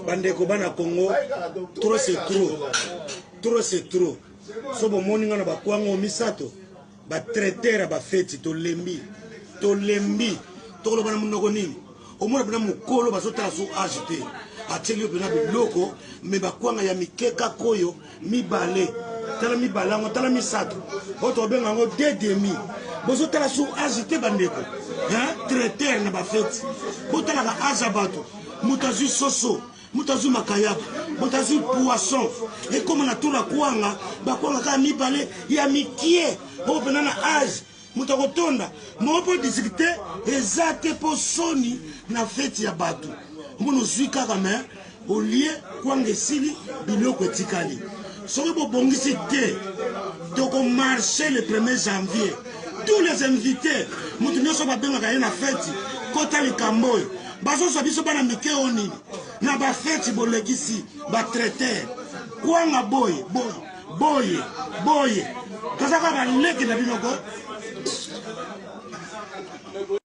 Bandeko bana Congo, trop c'est trop. Trop c'est trop. So bomoni nga na bakwango misato, ba traiteur ya ba feti tolembi. Tolembi. Tokoloba na monoko nini? Omona pena mokolo bazotala so age te. Atieli yo pena biloko me bakwanga ya mike kaka oyo mibale. Tala mibale yango, tala misato. Oyo tobenga yango deux demi. Bozotala so age te bandeko. Hein? Traiteur na ba feti. Botalaka age ya bato. Moto azwi soso, moto azwi makayabu, moto azwi poisson. Ekoma na tour ya kwanga, bakwanga kaka mibale ya mikie. Oyo pena na age moto akotonda moko mpo difficulté eza te mpo soni na feti ya bato. Omona ozwi kaka me olie kwanga esili biloko etikali. Soki bobongisi te, tokomarche le 1er janvier. Tous les invités, moto nyonso babengaka ye na feti, kota likambo oyo. Bazozwa biso bana mike oyo nini? Na bafeti bolekisi ba traiteur. Kwanga boye, boye, boye, boye. Toza kaka baleki na bino ko.